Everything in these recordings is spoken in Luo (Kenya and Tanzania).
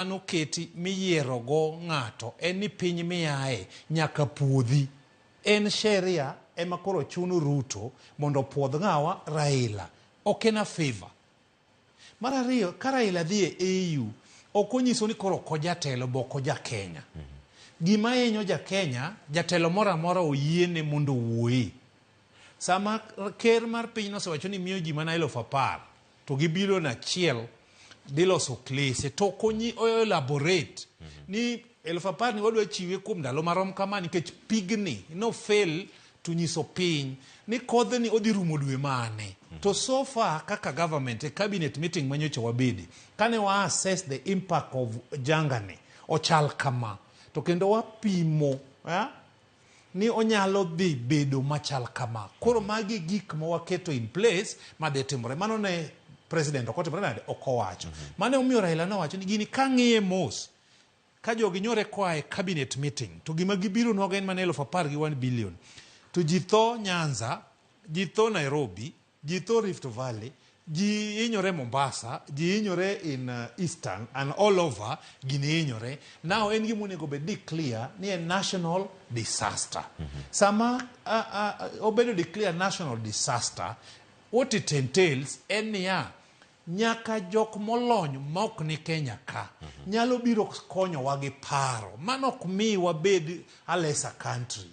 Manoketi miyierogo ng'ato en ni piny miaye nyaka puodhi. En sheria ema koro chuno Ruto mondo opuodh ng'awa? Raila. Ok en a favor. Mar ariyo, ka Raila dhi e AU, ok onyiso ni koro ok ojatelo be ok oja Kenya. Gima hinyo ja Kenya, jatelo moro amora oyiene mondo owuoye. Sama ker mar piny nosewacho ni miyo ji mana 10,000 to gi bilion achiel dhi loso klese to ok o elaborate ni 10,000 ni wadwa chiwe kuom ndalo marom kama nikech pigni no fail to nyiso piny ni kodhni odhi rumo dwe mane. To so far kaka government e cabinet meeting manyocha wabede kane wa assess the impact of jangani ochal kama to kendo wapimo ni onyalo dhi bedo machal kama. Koro magi e gik ma waketo in place madhi timore. Mano ne president ok otimore nade? Ok owacho. Mano emomiyo Raila nowacho ni gini kang'iye mos, ka jogi nyore koa e cabinet meeting, to gima gibiro nwago en mana 10,000 gi 1 billion. To ji tho Nyanza, ji tho Nairobi, ji tho Rift Valley, ji hinyore Mombasa, ji hinyore in Eastern and all over, gini hinyore. Now en gima onego bed declare ni en national disaster. Sama obedo declare national disaster, what it entails en niya, nyaka jok molony ma ok ni Kenya ka nyalo biro konyowa gi paro. Mano ok mi wabed a lesser country.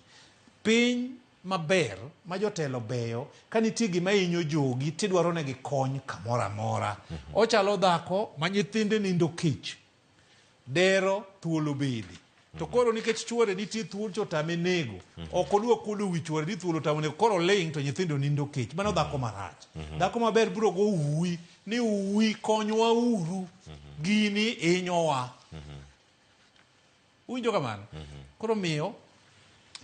Piny maber ma jotelo beyo ka nitie gima hinyo jogi tidwaro negi kony kamoro amora. Ochalo dhako ma nyithinde nindo kech, dero thuol obede. To koro nikech chuore nitie thuol to otame nego, ok odwa kuodo wi chuore ni thuol otamo nego, koro oling' to nyithindo nindo kech. Mano dhako marach. Dhako maber biro go uwi ni uwi konywa uru, gini hinyowa. Uwinjo kamano? Koro miyo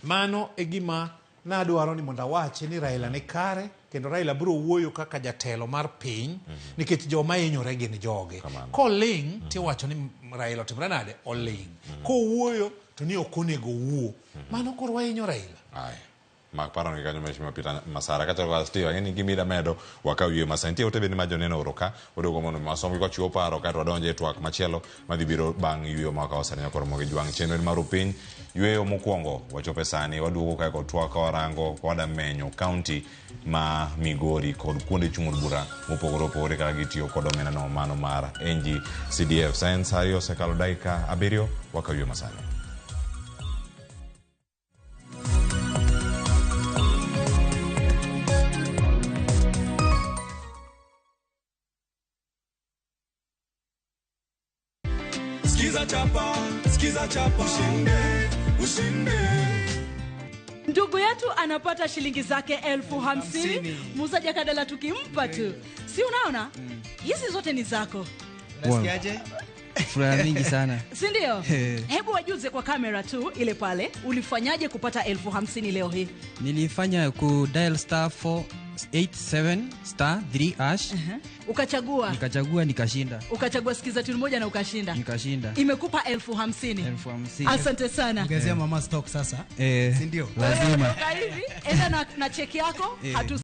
mano e gima nadwaro ni mondo awachi ni Raila ni kare kendo Raila biro wuoyo kaka jatelo mar piny nikech joma hinyore gin joge. Koling' tiwacho ni Raila otimore nade? Oling'. Kowuoyo to ni ok onego owuo. Mano koro wahinyo Raila. Aye. Mak paro ni kanyo Mheshimiwa Peter Masara kachalo kaka Steve ang'e ni gima medo wakaw yweyo ma sani. Nitie ote bende ma joneno oro ka odogo mondo mi wasomgi kwachiwo paro kaeto wadonje e twak machielo madhi biro bang' yweyo ma wakawo sani nyakoro mogi jwang' chenro en mar upiny yweyo mokwongo wachopo sani waduogo kae kod twak ka warango ka wada menyo county ma Migori kod kuonde chung' od bura mopogore opogore kaka gitiyo kod omenda no mano mar NGCDF. Science 2 osekalo dakika 7 wakaw yweyo masani. Skiza chapa, skiza chapa, ushinde, ushinde. Ndugu yetu anapata shilingi zake 50,000. Muuzaji akadala tukimpa tu, si unaona? Hizi zote ni zako. Unasikiaje? Furaha mingi sana. Si ndio? Hebu wajuze kwa kamera tu ile pale, ulifanyaje kupata 50,000 leo hii? Nilifanya ku dial star 487 star 3 hash. Ukachagua. Nikachagua nikashinda. Ukachagua sikiza tune moja na ukashinda. Nikashinda. Imekupa 50,000. 50,000. Asante sana. Ongezea mama stock sasa. Si ndio? Lazima. Toka hivi, enda na cheki yako.